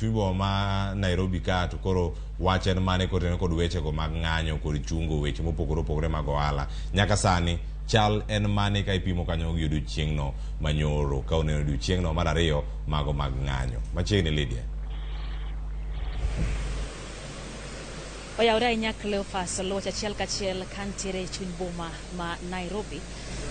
chuny boma ma Nairobi ka to koro wach en mane kotenore kod wechego mag ng'anyo kod chungo weche mopogore opogore mag ohala. Nyaka sani chal en mane ka ipimo kanyo gi odiochieng'no manyoro ka uneno odiochieng'no mar ariyo mago mag ng'anyo. Machiegni Lydia. Oyawore ahinya Cleophas Oluoch achiel kachiel kantiere e chuny boma ma Nairobi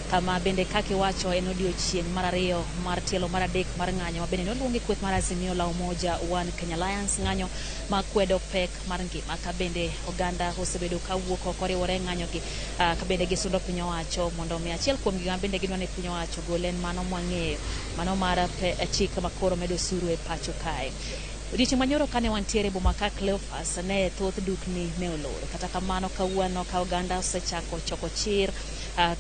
kama bende kaka iwacho en odiochieng' mar ariyo mar tielo mar adek mar ng'anyo ma bende noluongi kweth mar Azimio la Umoja One Kenya Alliance, ng'anyo ma kwedo pek mar ngima ka bende oganda osebedo ka wuok oko riwore e ng'anyo gi ka bende gisundo piny owacho mondo omi achiel kuom gik ma bende gidwa ni piny owacho ogol en mano mwang'eyo mano mar chik ma koro medo osuru e pacho kae. Odiochieng' manyoro kane wantiere e boma ka Cleophas, ne thoth dukni ne olor. Kata kamano kawuono ka oganda osechako choko chir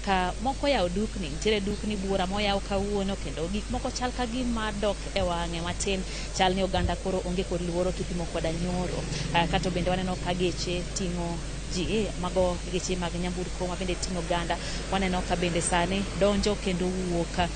ka moko oyawo dukni, nitiere dukni buora moyaw kawuono kendo gik moko chal ka gima dok e wang'e matin. Chal ni oganda koro onge kod luoro kipimo koda nyoro. Kato bende waneno ka geche ting'o ji, mago geche mag nyamburko ma bende ting'o oganda. Waneno ka bende sani donjo kendo wuok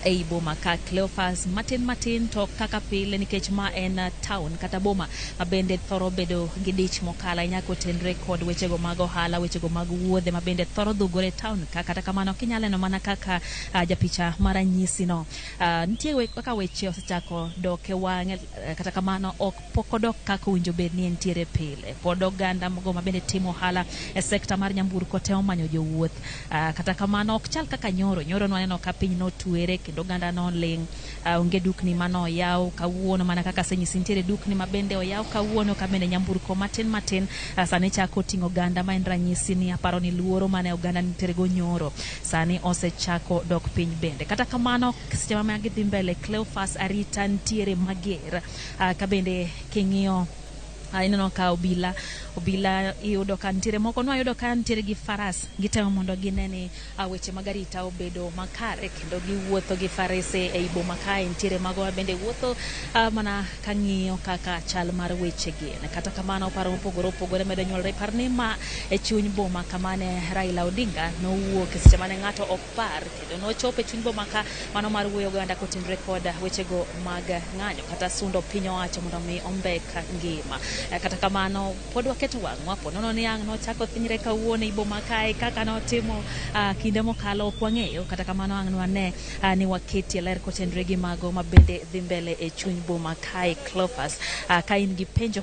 ei boma ka Cleophas matin matin to kaka pile nikech ma en town kata boma ma bende thoro bedo gi dich mokalo ahinya kotenre kod wechego mag ohala, wechego mag wuodhe ma bende thoro dhugore e town ka. Kata kamano kinyalo neno mana kaka japicha maranyisi no, nitie kaka weche osechako dok e wang'e, kata kamano ok pok odok kaka owinjo bed ni entiere pile. Pod oganda go ma bende timo ohala e sekta mar nyamburko temo manyo jowuoth. Kata kamano ok chal kaka nyoro. Nyoro nwaneno ka piny notwere kendo oganda noling'. Onge dukni mane oyaw kawuono mana kaka asenyisi nitiere dukni ma bende oyaw kawuono ka bende nyamburko matin matin sani chako ting'o oganda ma en ranyisi ni aparo ni luoro mane oganda nitiere go nyoro sani osechako dok piny bende. Kata kamano seche ma gidhi mbele Cleophas arita nitiere mager. Ka bende king'iyo ineno ka obila obila iyudo ka nitiere moko nwayudo ka nitiere gi faras gitemo mondo gine ni weche mag arita obedo makare kendo giwuotho gi farese ei boma kae. Nitiere mago ma bende wuotho mana ka ng'iyo kaka chal mar weche gin. Kata kamano paro mopogore opogore medo nyuolore. Par ni ma e chuny boma kama ne Raila Odinga nowuok e seche mane ng'ato ok par kendo nochopo e chuny boma ka mano mar wuoyo oganda kotenore kod wechego mag ng'anyo kata sundo piny owacho mondo mi ombek ngima. Kata kamano pod waketo wang'wa po nono ni ang' nochako thinyre kawuono ei boma kae kaka notimo kinde mokalo ok wang'eyo. Kata kamano ang' nwane ni waketie ler kotenore gi mago ma bende dhi mbele e chuny boma kae. Cleophas, ka in gi penjo.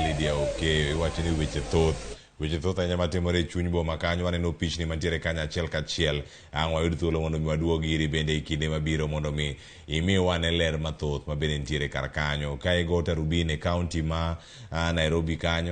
Lydia Okeyo iwacho ni weche thoth weche thoth ahinya matimore e chuny boma kanyo. Waneno pichni mantiere kanyo achiel kachiel. Ang' wayud thuolo mondo mi waduog iri bende e kinde mabiro mondo mi imi wane ler mathoth ma bende nitiere kar kanyo. Ka igo tarubin e kaunti ma Nairobi kanyo.